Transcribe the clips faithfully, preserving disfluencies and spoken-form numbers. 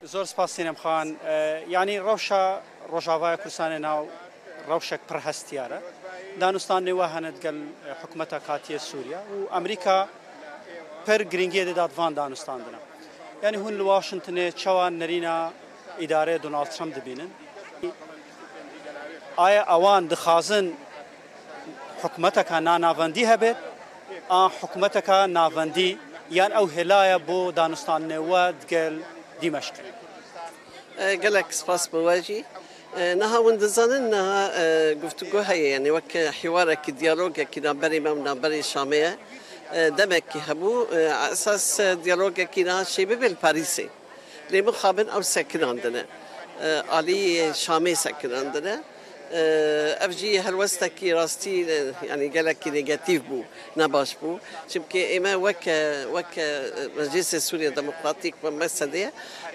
Zor spas Sînem Xan. E, yanî rewşa Rojavaya Kurdistanê nav rewşek pir hestiyar e. Danûstandinê we hene digel, e, hikûmeta katiyê Sûriye û Amerîka pir girîngiyê dida di van danûstandina. Yanî hûn li Washingtonê çawa nerîna îdareyê Donald Trump dibînin? Aya ewan dixwazin hikûmeteka nanavendî hebe, an hikûmeteka navendî yan ew hêla ye bo danûstandinê we digel Dîmeşqê? E, gelek spas bi we jî. E, niha hûn dizanin, niha, e, guftûgo heye, yanî wek hiwarekî, diyalogekî navberê me û navberê Şamê ye. E, demekî hebû, e, esas, e, diyalogekî niha şê bibe li Parîsê. Lê mixabin ew sekinandine. E, alî Şamê sekinandine. E, ev jî helwestekî rastî, e, yanî gelekî negatîf bû, ne baş bû. Çimkî ême weke, weke Meclîsê Sûriye Demokratîk ve mesedê,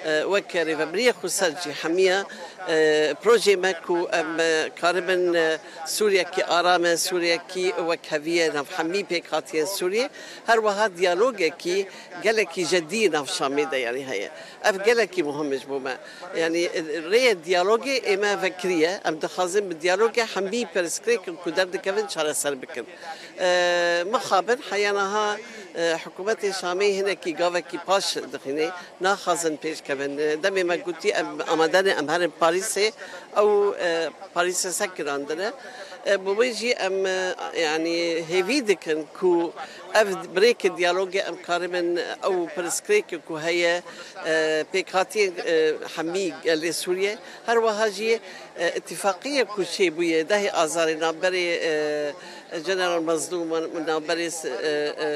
e, weke rêvebiriyê xweser jî hemiya, e, projê me ku em, e, karibin, e, Sûriyekî aram e, Sûriyekî wekhevî ye nav hemî pêkhatiyên Sûriyê. Her wiha diyalogekî gelekî jedî nav Şamê de yanî heye. Ev gelekî muhim e ji bo me. Yanî, e, rêyê diyalogê ê me vekiriye. Em dixwazin bi diyalogê hemî pirsgirêkên ku derdikevin çareser bikin. E, mixabin heya niha, e, hikûmetê Şamê hinekî gavekî paş dixîne. Naxwazin pêş kevin. E, demê me gotî em amade ne, em herin Parîsê. Ew, e, Parîsê sekinandine. E, bi wê jî em, e, yanî hêvî dikin ku ev birêkê diyalogê em karibin ew pirsgirêkê ku heye, e, pêkhatiyên, e, hemî gelê Sûriyê. Her wiha jî, e, îtîfaqiyê ku çêbûye dehê Azarê navberê, e, General Mazlûm û navberê, e, e,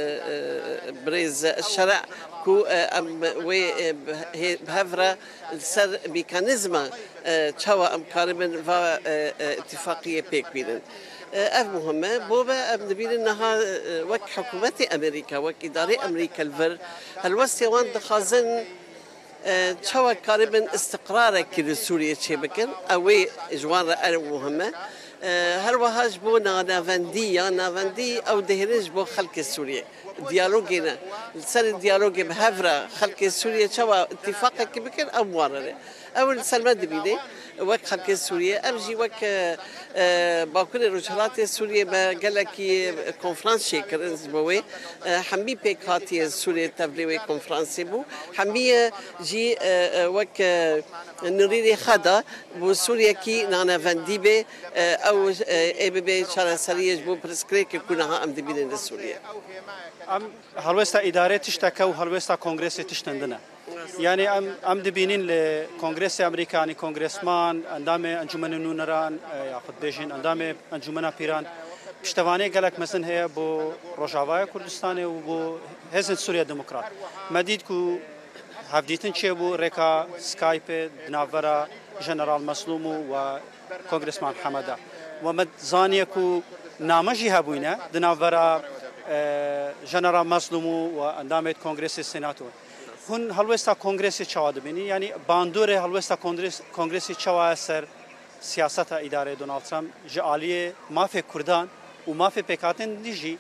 e, birêz Şere ku, e, em wê, e, bi hê-, bi hev re li ser mekanîzma, e, çawa em karibin va, e, e, îtîfaqiyê pêk bînin. E, ev muhim e. Bo ve em dibînin niha, e, wek hikûmetê Amerîka, wek îdarê Amerîka li vir helwestê wan dixwazin, e, çawa karibin îstiqrarekî li Sûriyê çêbikin. Ew ê ji wan re ew muhim e. E, her wiha ji bo nanavendî ya navendî ew dihêlin ji bo xelkê Sûriyê. Diyalogê ne. Li ser diyalogê bi hev re xelkê Sûriyê çawa îtîfaqekî bikin, ew muwarrere. Ew li ser me dibîne wek xelkê Sûriyê. Ev jî wek, e, e, Bakurê Rojhilatê Sûriyê me gelekî konferans çêkirin ji bo wê. E, hemî pêkhatiyên Sûriyê tevlê wê konferansê bû. Hemî, e, jî, e, e, wek, e, nirînê xwe da bo Sûriyekî nanevendî bê, e, ew, e, ê bibe çareseriyê ji bo pirsgirêkê ku niha em dibînin li Sûriyê. Em helwesta îdarê tiştek e û helwesta kongresê tiştin din e. Yanî em, em dibînin li Kongresê Amerîka, yanî kongresman, endamê Encûmenê Nûneran, e, yaxud bêjin endamê Encûmena Pîran, piştevaniyê gelek mezin heye bo Rojavaya Kurdistanê û bo Hêzên Sûriya Demokrat. Me dît ku hevdîtin çêbû rêka Skypeê di navbera General Mazlûm û we Kongresman Hemeda. We me zaniye ku name jî hebûyne di navbera, e, General Mazlûm û we endamê Kongresê Senato. Hûn helwesta Kongresê çawa dibînin? Yanî bandorê helwesta Kongres-, Kongresê çawa ye ser siyaseta îdareyê Donald Trump ji aliyê mafê Kurdan û mafê pêkhatên dî jî,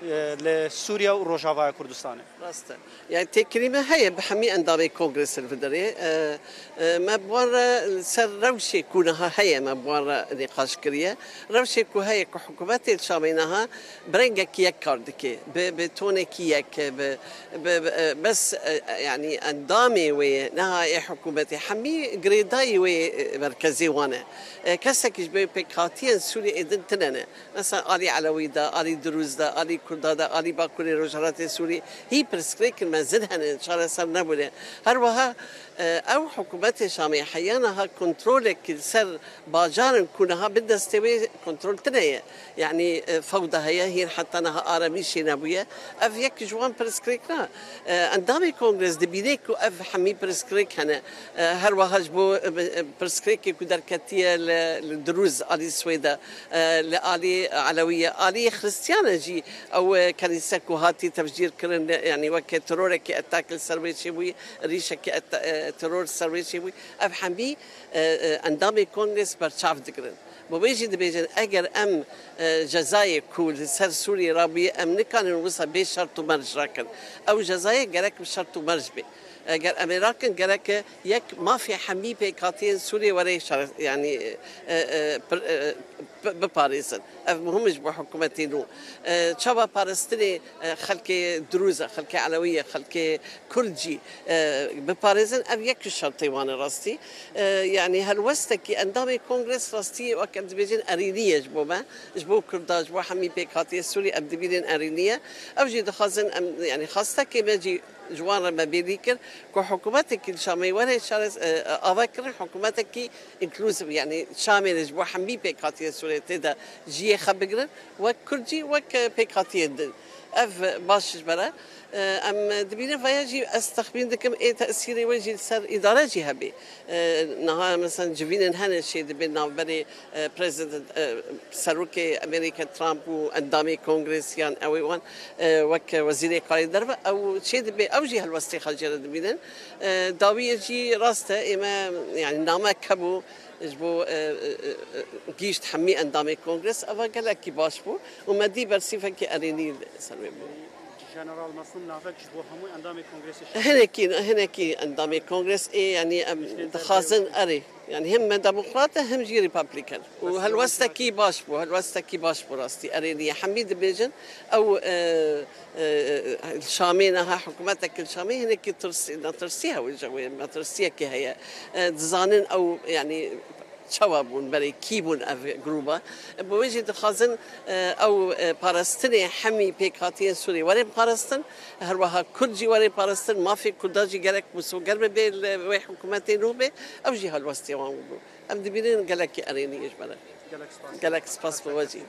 e, li Sûriye û Rojavaya Kurdistanê? Rast e. Yani têkilî me heye bi hemî endamê Kongresê li vê derê. E, e, me bi wan re li ser rewşê ku niha heye me bi wan re nîqaş kiriye. Rewşê ku heye ku hikûmetê li Şamê niha bi rengekî yek kar dike, bi, bi tonekî yek, bi, bi, bi, e, bes, e, yani endamê wê ye, niha ê hikûmetê hemî girêdayî wê, e, merkezê wan e. E, kesekî ji bo pêkhatiyên Sûriyê ê din tine ne. Mesela alî Elewî de, alî Dirûz de, alî Kurda de, alî Bakurê Rojhilatê Sûriyê hî pirsgirêkên mezin hene, çareser nebûne. Her wiha, e, ew hikûmetê Şamê heya niha kontrolekî li ser bajarên ku niha bin destê wê kontrol tine ye. Yanî, e, fewda heye, hîn heta niha aramîşê nebûye. Ev yek ji wan pirsgirêk ne. E, endamê Kongres dibîne ku ev hemî pirsgirêk hene. E, her wiha ji bo, e, pirsgirêkê ku derketiye li, li Dirûz alî Swêde, e, li alî Elewî ye, alî Xristiyan e jî ew, e, kenîse ku hatî tefcîr kirin, e, yanî weke terorekî etak li ser wê çêbûyî, rîşekî et-, e, teror li ser wê çêbûyî. Ev hemî, e, e, endamê Kongres berçav digirin. Bi wê jî dibêjin, eger em, e, cezayê ku li ser Sûriyê rabûye, em nikarin wisa bê şert û merc rakin. Ew cezayê gerek bi şert û merc bê. Eger em ê rakin, gerek e yek mafê hemî pêkhatiyên Sûriyê were şare-, yanî, e, e, pir-, e, bi-, biparêzin. Ev muhim e ji bo hikûmetê nû. E, çawa parastinê, e, xelkê Dirûz e, xelkê Elewî ye, xelkê Kurd jî, e, biparêzin, ev yek ji şertê wan e rastî. E, yanî helwestekî endamê Kongres rastî wek em dibêjin erênî ye ji bo me, ji bo Kurda, ji bo hemî pêkhatiyê Sûrî em dibînin erênî ye. Ew jî dixwazin em, yanî xwestekê me jî ji wan re me bêrî kir ku hikûmetekî li Şamê were şare-, e, ava kirin, hikûmetekî inclusive, yanî Şamê de ji bo hemî pêkhatiyê Sûriyê tê de cihê xwe bigirin, wek Kurd jî, wek, e, pêkhatiyên din. Ev baş ji me re. E, em dibînin vaya jî ez texmîn dikim ê tesîrê wê jî li ser îdare jî hebe. E, niha mesela civînên hene çê dibe navberê, e, President, e, Serokê Amerîka Trump û endamê Kongresiyan ew ê wan, e, wek Wezîrê Karê Derve ew çê dibe, ew jî helwestê xwe jê re dibînin. E, dawiyê jî rast e, ê me, yanî name kebû ji bo, e, e, e, gihîşt hemî endamê Kongres, eva gelekî baş bû û me dî bersîfekî erênî li ser wê bû. General Maslum Navek ji bo hemû endamê Kongresê şer. Hinekî, hinekî endamê Kongres ê, yanî em dixwazin erê. Yanî hem me demokrat e hem jî Republican. Û helwestekî baş bû, helwestekî baş bû rastî. Erê niye. Hemî dibêjin ew, e, e, Şamê niha hikûmetek li Şamê hinekî tirsî, netirsî hewe ji wê, metirsiyekê heye. E, dizanin ew, yanî çawa bûn berê, kî bûn ev grûba. Bi wê jî dixwazin, e, ew, e, parastinê hemî pêkhatiyên Sûrî werin parastin, her wiha Kurd jî werin parastin, mafê Kurda jî gerek misoger bibe li wê hikûmetê nû be, ew jî helwestê wan bû. Em dibînin gelekî erênî ye ji me re. Gelek spas. Gelek spas bi we jî.